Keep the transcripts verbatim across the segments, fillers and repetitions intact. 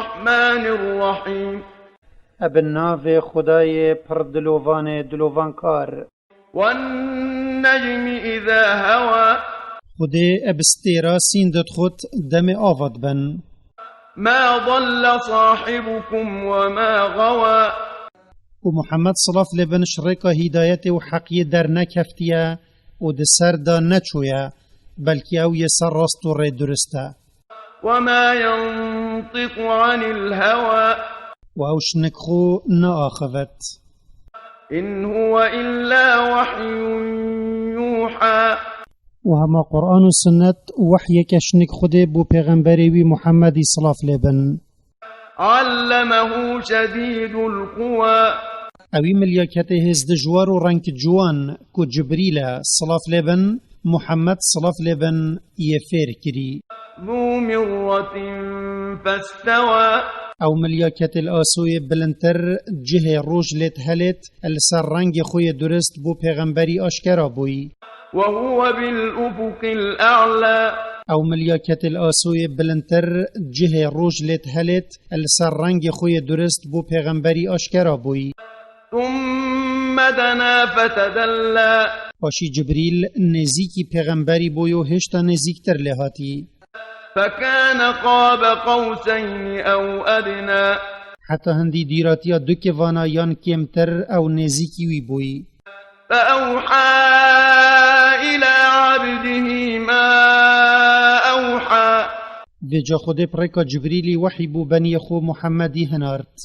الرحمن الرحيم. Ebe navê Xwedayê pir dilovanê dilovankar. والنجم إذا هوى. Xwedê ebe stêra sîn didixwit demê ava dibin. ما ضل صاحبكم وما غوى. Û Muhammed, silav lê bin, ji rêka hîdayetê û heqiyê dernekeftiye û di ser de neçûye, belkî ew yê ser rast û rê durist e. وما ينطق عن الهوى. Û ew ji nik xwe naaxivit. إن هو إلا وحي يوحى. Û hema Quran û Sunnet wehyeke ji nik Xwedê bo pêxemberê wî Muhammedî, silav lê bin. علمه شديد القوى. Ewî milyaketê hêz dijwar û reng ciwan ku Cibrîl e, silav lê bin, Muhammed, silav lê bin, yê fêr kirî. ذو مرة فاستوى. Ew milyaketê li asoyê bilindtir cihê roj lê dihelêt, li ser rengê xwe yê durist bo pêxemberî aşkera bûyî. وهو بالأفق الأعلى. Ew milyaketê li asoyê bilindtir cihê roj lê dihelêt, li ser rengê xwe yê durist bo pêxemberî aşkera bûyî. ثم دنا فتدلى. Paşî Cibrîl nêzîkî pêxemberî bûyo, hêşta nêzîktir lê hatî. فكان قاب قوسين أو أدنى. Heta hindî dîratiya du kivana yan kêmtir ew nêzîkî wî bûyî. فأوحى إلى عبده ما أوحى. Vêca Xwedê bi rêka Cibrîlî wehî bo beniyê xwe Muhammedî hinart.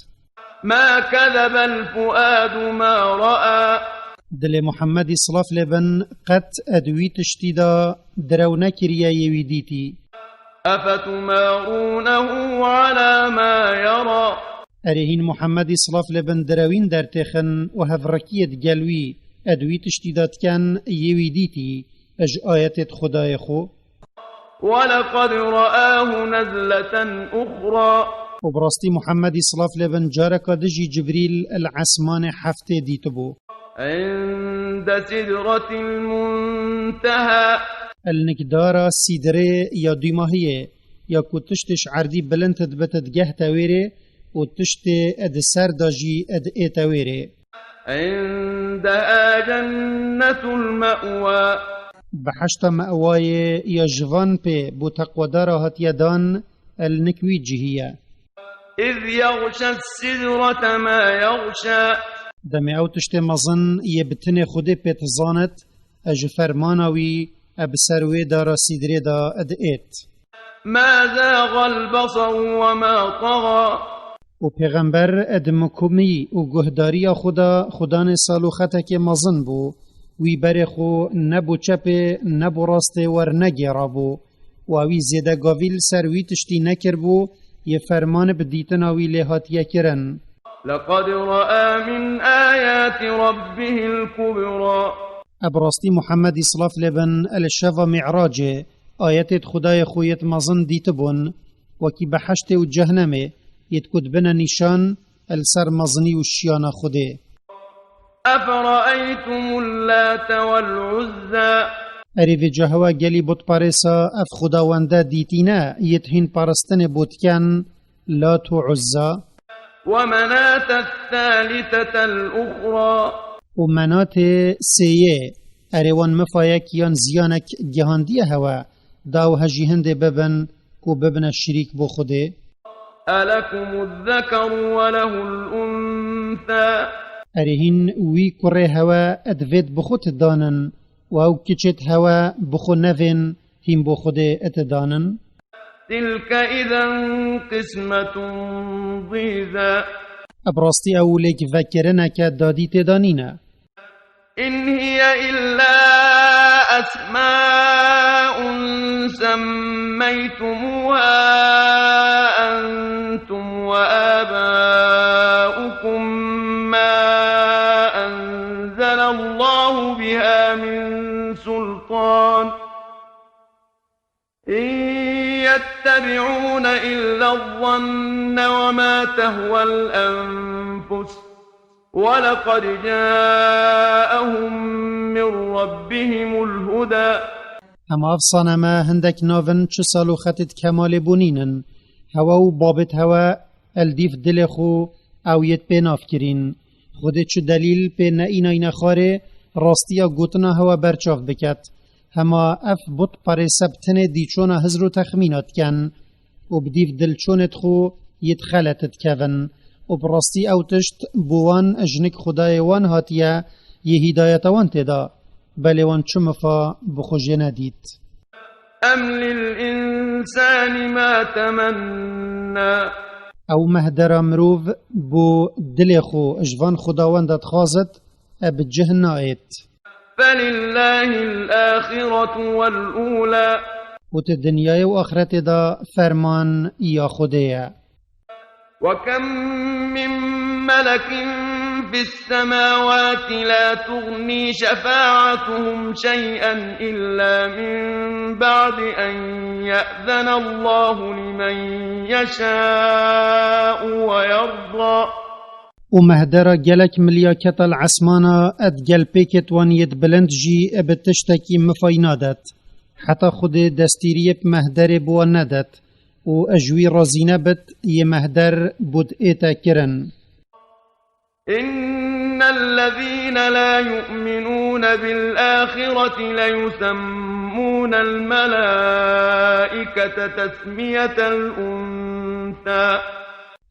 ما كذب الفؤاد ما رأى. Dilê Muhammedî, silav lê bin, qet ed wî tiştî de direw nekiriye yê wî dîtî. أفتمارونه على ما يرى. Erê hîn Muhammedî, silav lê bin, direwîn dertêxin û hevrikiyê digel wî, ed wî tiştî de diken yê wî dîtî, ji ayetêt Xwedayê xwe. ولقد رآه نزلة أخرى. Û bi rastî Muhammedî, silav lê bin, careka din jî Cibrîl li esmanê heftê dîtibû. عند سدرة المنتهى. Li nik dara Sîdirê ya dûmahiyê, ya ku tiştê ji erdî bilind dibit digehte wêrê û tiştê di ser de jî diête wêrê. عندها جنة المأوى. Behişta Mewayê ya ji van pê bo teqwedara hatiye dan, li nik wî cihî ye. إذ يغشى السدرة ما يغشى. Demê ew tiştê mezin yê bi tinê Xwedê pê dizanit, e ji fermana wî, e bi ser wê dara Sîdirê de diêt. ما زاغ البصر وما طغى. Û pêxember di mikumî û guhdariya xwe de xwe danê saloxetekê mezin bû. Wî berê xwe ne bo çepê ne bo rastê wernegêrabû. Û ewî zêdegavî li ser wî tiştî nekiribû, yê ferman bi dîtina wî lê hatiye kirin. لقد رأى من آيات ربه الكبرى. E bi rastî Muhammedî, silav lê bin, li şeva Mî'racê ayetêt Xwedayê xwe yêt mezin dîtibûn, wekî behiştê û cehnemê, yêt ku dibine nîşan li ser mezinî û şiyana Xwedê. أفرأيتم اللات والعزى. Erê vêca hewe gelî butparêsa ev xwedawende dîtîne, yêt hîn paristinê bo diken, Lat û Uzza. ومناة الثالثة الأخرى. Û Menatê sêyê, erê wan mifayek yan ziyanek gihandiye hewe, da ew hejî hindê bibin ku bibine şirîk bo Xwedê. ألكم الذكر وله الأنثى. Erê hîn wî kurê hewe divêt bi xwe ti danin û ew kiçêt hewe bi xwe nevên hîn bo Xwedê ti danin. تلك إذا قسمة ضيزى. E bi rastî ew lêk vekirineke dadî tê de nîne. إن هي إلا أسماء سميتموها أنتم وآباؤكم ما أنزل الله بها من سلطان إن يتبعون إلا الظن وما تهوى الأنفس ولقد جاءهم من ربهم الهدى. Hema ev saneme hindek nav in çi saloxetêt kemalê bo nînin. Hewe û babêt hewe El dîv dilê xwe ew yêt pê nav kirîn. Xwedê çi delîl pê neînayne xwarê rastiya gotina hewa berçav biket. Hema ev butperêse bi tenê dîçona hizr û texmîna diken û bi dîv dilçonêt xwe yêt xelet dikevin û bi rastî ew tişt bo wan jinik xwedayê wan hatiye yê hîdayeta wan tê da. Belê wan çi mifa bi xwe jê nedît. أم للإنسان ما تمنى. Ew mehdera mirov bo dilê xwe ji van xwedawenda dixwazit, e bi cih naêt. فلله الآخرة والأولى. Û di dinyayê û axretê de ferman ya Xwedê ye. وكم من ملك في السماوات لا تغني شفاعتهم شيئا إلا من بعد أن يأذن الله لمن يشاء ويرضى. Û mehdera gelek milyaketa li esmana ed gel pêkêt wan yêt bilind jî bi tiştekî mifay nadet. Heta Xwedê destîriyê bi mehderê bi wan nedet û ji wî razî nebit, yê mehder bud ête kirin. إن الذين لا يؤمنون بالآخرة ليسمون الملائكة تسمية الأنثى.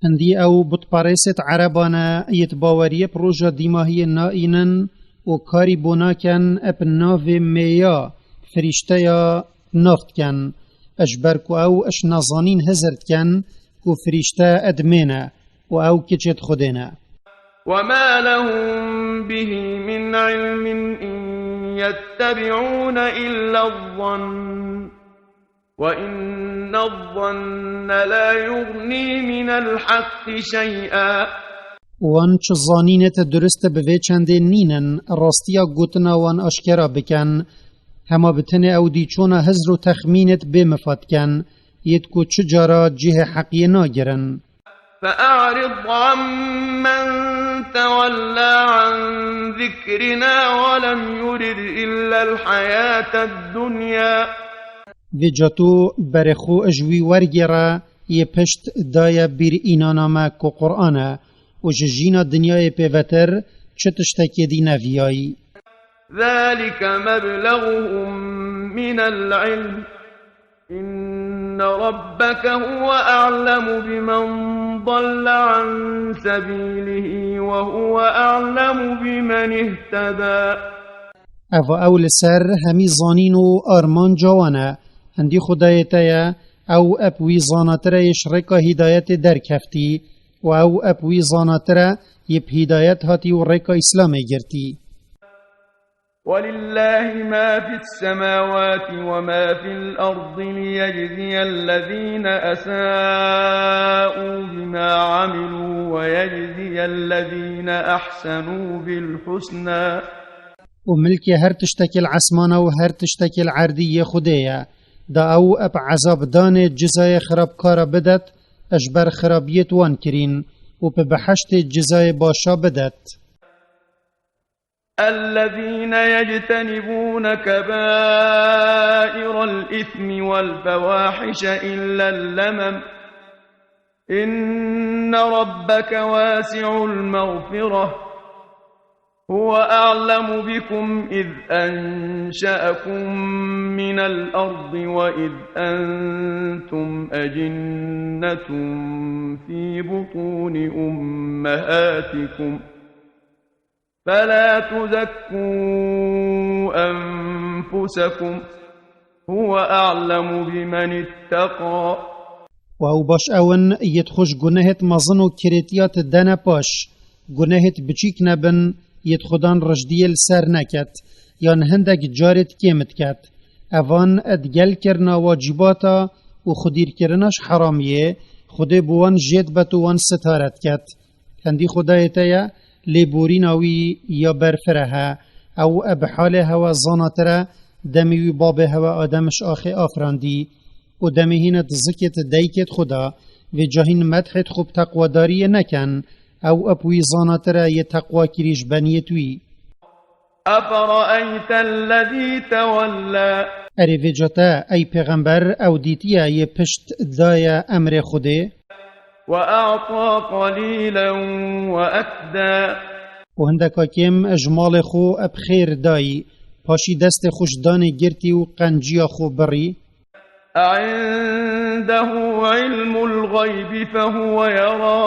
Hindî ew butperêsêt erebane yêt baweriyê bi roja dîmahiyê naînin û karî bo naken ep navê mêya firîşteya nav diken. Ji ber ku ew ji nezanîn hizir diken ku firîşte edmê ne û ew kiçêt Xwedê ne. وما لهم به من علم إن يتبعون إلا الظن وإن الظن لا يغني من الحق شيئا. Wan çi zanînêt durist bi vê çendê nînin, rastiya gotina wan aşkera bikin. Hema bi tenê ew dîçona hizr û texmînêt bê mifa dikin, yêt ku çi cara cihê heqiyê nagirin. فأعرض عمن تولى عن ذكرنا ولم يرد إلا الحياة الدنيا. Vêca tu berê xwe ji wî wergêre, yê pişt daye bîr înana me ku Quran e û ji jîna dinyayê pêvetir çi tiştekê dî neviyayî. ذلك مبلغهم من العلم إن ربك هو أعلم بمن ضل عن سبيله وهو أعلم بمن اهتدى. Eva ew li ser hemî zanîn û armanca wan e. Hindî Xwedayê te ye, ew ep wî zanatir e yê ji rêka hîdayetê derkeftî û ew ep wî zanatir e yê bi hîdayet hatî û rêka Îslamê girtî. ولله ما في السماوات وما في الأرض ليجزي الذين أساءوا بما عملوا ويجزي الذين أحسنوا بالحسنى. Û milkê her tiştekê li esmana û her tiştekê li erdî yê Xwedê ye. Da ew ep ezabdanê cizayê xirabkara bidet, ji ber xirabiyêt wan kirîn û bi biheştê cizayê başa bidet. الذين يجتنبون كبائر الإثم والفواحش إلا اللمم إن ربك واسع المغفرة هو أعلم بكم إذ أنشأكم من الأرض وإذ أنتم أجنة في بطون أمهاتكم فلا تزكوا أنفسكم هو أعلم بمن اتقى. Û ew baş ew in, yêt xwe ji gunehêt mezin û kirêtiya te dene paş. Gunehêt biçîk nebin, yêt xudan rijdiyê li ser neket, yan hindek carêt kêm diket. Evan digel kirina wacîbata û xwedîrkirina ji heramiyê, Xwedê bi wan jêt bet û wan sitare diket. Hindî Xwedayê te ye, lê borîna wî ya berfireh e. Ew e bi halê hewe zanatir e, demê wî babê hewe Adem ji axê afirandî. Û demê hîne di zikê di deykê di xwe de, vêca hîn medhê di xwe bi teqwadariyê neken. Ew ep wî zanatir e yê teqwakirî ji beniyê wî. أفرأيت الذي تولى. Erê vêca te, ey pêxember, ew dîtiye yê pişt daye emrê Xwedê? وأعطى قليلا وأكدى. û hindeka kêm ji malê xwe bi xêr dayî, paşî destê xwe ji danê girtî û qenciya xwe birî. أعنده علم الغيب فهو يرى.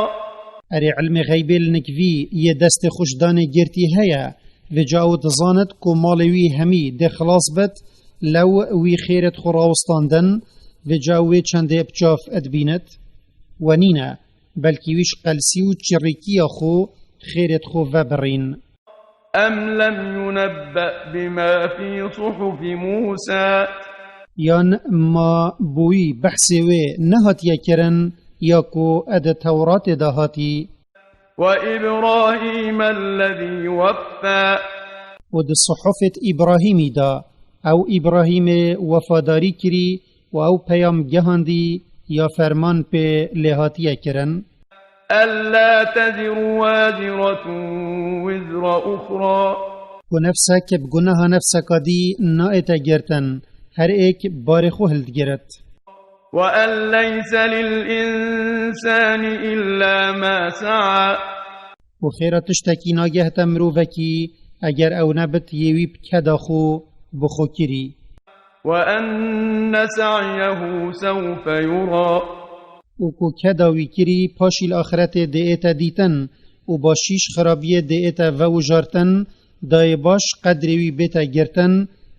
Erê ilmê xeybê li nikvî yê destê xwe ji danê girtî heye, vêca ew dizanit ku malê wî hemî dê xilas bit, lew wî xêrêt xwe rawistandin, vêca wê çendê bi çav dibînit? We nîne, belkî wî ji qelsî û çirrîkiya xwe xêrêt xwe vebirîn. أم لم ينبأ بما في صحف موسى. Yan ma bo wî behsê wê nehatiye kirin, ya ku di Tewratê de hatî? وإبراهيم الذي وفى. Û di sihufêt Îbrahîmî de, ew Îbrahîmê wefadarî kirî û ew peyam gihandî ya ferman pê lêhatiye kirin. ألا تزر وازرة وزر أخرى. Ku nefsek bi guneha nefseka dî naête girtin, her êk barê xwe hildigirit. وأن ليس للإنسان إلا ما سعى. Û xêra tiştekî nagehte mirovekî, eger ew nebit yê wî bi keda xwe bi xwe kirî. وأن سعيه سوف يرى. Û ku keda wî kirî paşî li axretê dê ête dîtin û başîş xirabiyê dê ête vewijartin, dayê baş qedrê wî bête girtin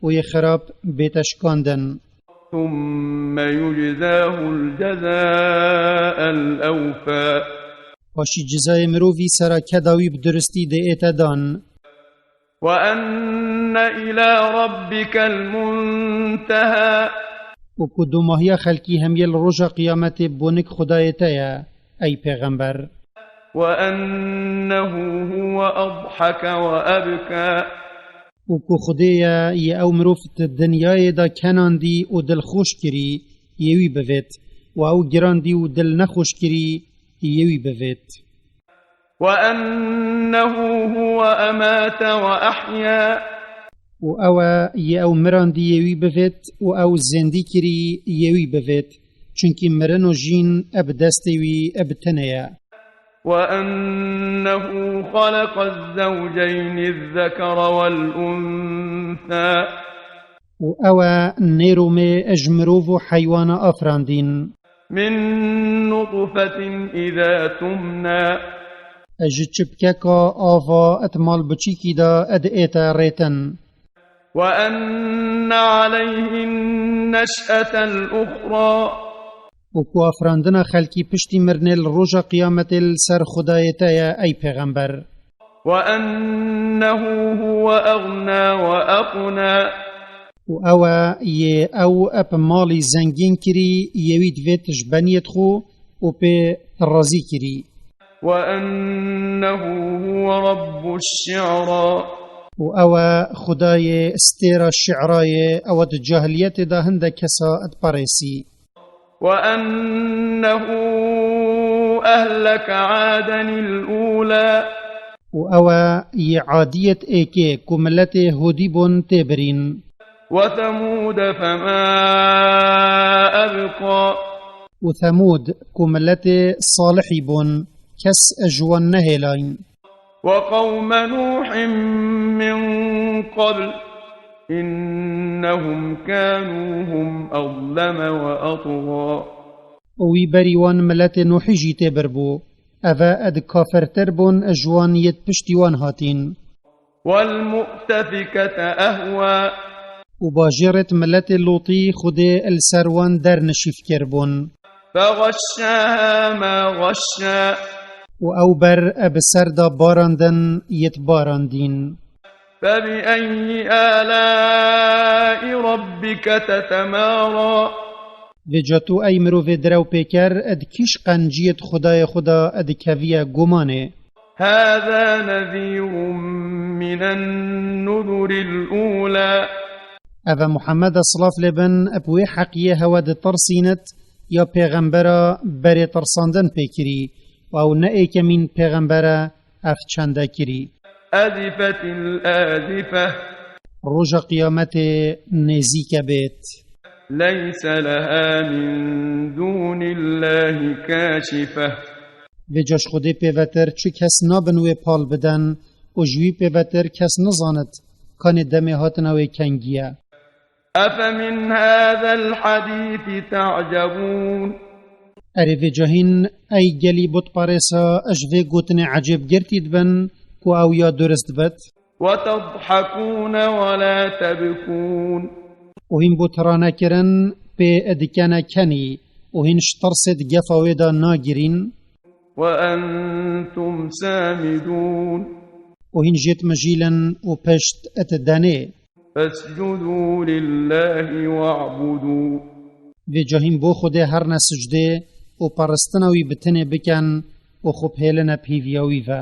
û yê xirab bête şikandin. ثم يجزاه الجزاء الأوفى. Paşî cizayê mirovî sera keda wî bi duristî dê ête dan. وأن إلى ربك المنتهى. Û ku domahiya xelkî hemiyê li roja qiyametê bonik Xwedayê te ye, ey pêxember. وأنه هو أضحك وأبكى. Û ku Xwedê ye yê ew mirov di dinyayê de kenandî û dilxweş kirî, yê wî bivêt, û ew girandî û dilnexweş kirî, yê wî bivêt. وأنه هو أمات وأحيا. Û ew e yê ew mirandî yê wî bivêt û ew zêndî kirî yê wî bivêt, çunkî mirin û jîn bi destê wî bi tenê ye. وأنه خلق الزوجين الذكر والأنثى. Û ew e nêromê ji mirov û heywana afirandîn. من نطفة إذا تمنى. Ji çipkeka ava di mal biçîkî de diête rêtin. وأن عليه النشأة الأخرى. Û ku afirandina xelkî piştî mirinê li roja qiyametê li ser Xwedayê te ye, ey pêxember. وأنه هو أغنى وأقنى. Û ew e yê ew bi malî zengîn kirî, yê wî divêt ji beniyêt xwe û pê razî kirî. وأنه هو رب الشعرى. Û ew e Xwedayê stêra Şi'rayê, ew e di cahiliyetê de hindek kesa diperêsî. وأنه أهلك عادا الأولى. Û ew e yê Adiyêt êkê ku miletê Hûdî bûn tê birîn. وثمود فما أبقى. Û Themûd ku miletê Salihî bûn, kes ji wan nehêlayîn. وقوم نوح من قبل إنهم كانوا هم أظلم وأطغى. Û wî berî wan miletê Nuhî jî tê bir bû. Ev e ed kafirtir bûn ji wan yêt piştî wan hatîn. والمؤتفكة أهوى. Û bajêrêt miletê Lûtî Xwedê li ser wan dernişîf kiribûn. فغشاها ما غشى. Û ew ber bi ser de barandin yêt barandîn. فبأي آلاء ربك تتمارى. Vêca tu ey mirovê direwpêker, di kî ji qenciyêt Xwedayê xwe de dikeviye gumanê? هذا نذير من النذر الأولى. Ev e Muhammed, silav lê bin, bi wê heqiyê hewe ditirsînit ya pêxembera berê tirsandin pê kirî, û ew ne êkemîn pêxember e ev çende kirî. أزفت الآزفة. Roja qiyametê nêzîke bêt. ليس لها من دون الله كاشفة. Vêca ji Xwedê pêvetir çi kes nabin wê pal biden û ji wî pêvetir kes nizanit kanê demê hatina wê kengî ye. أفمن هذا الحديث تعجبون؟ Erê vêca hîn, ey gelî butparêsa, ji vê gotinê ecêb girtî dibin ku ew ya durist bit? وتضحكون ولا تبكون؟ Û hîn bo tiranekirin pê dikene kenî û hîn ji tirsê di gefa wê de nagirîn? وأنتم سامدون؟ Û hîn jêt mijîlin û pişt et denê. فاسجدوا لله واعبدوا. Vêca hîn bo Xwedê herne sicdê û paristina wî bi tinê bikin û xwe bihêline pêviya wî ve.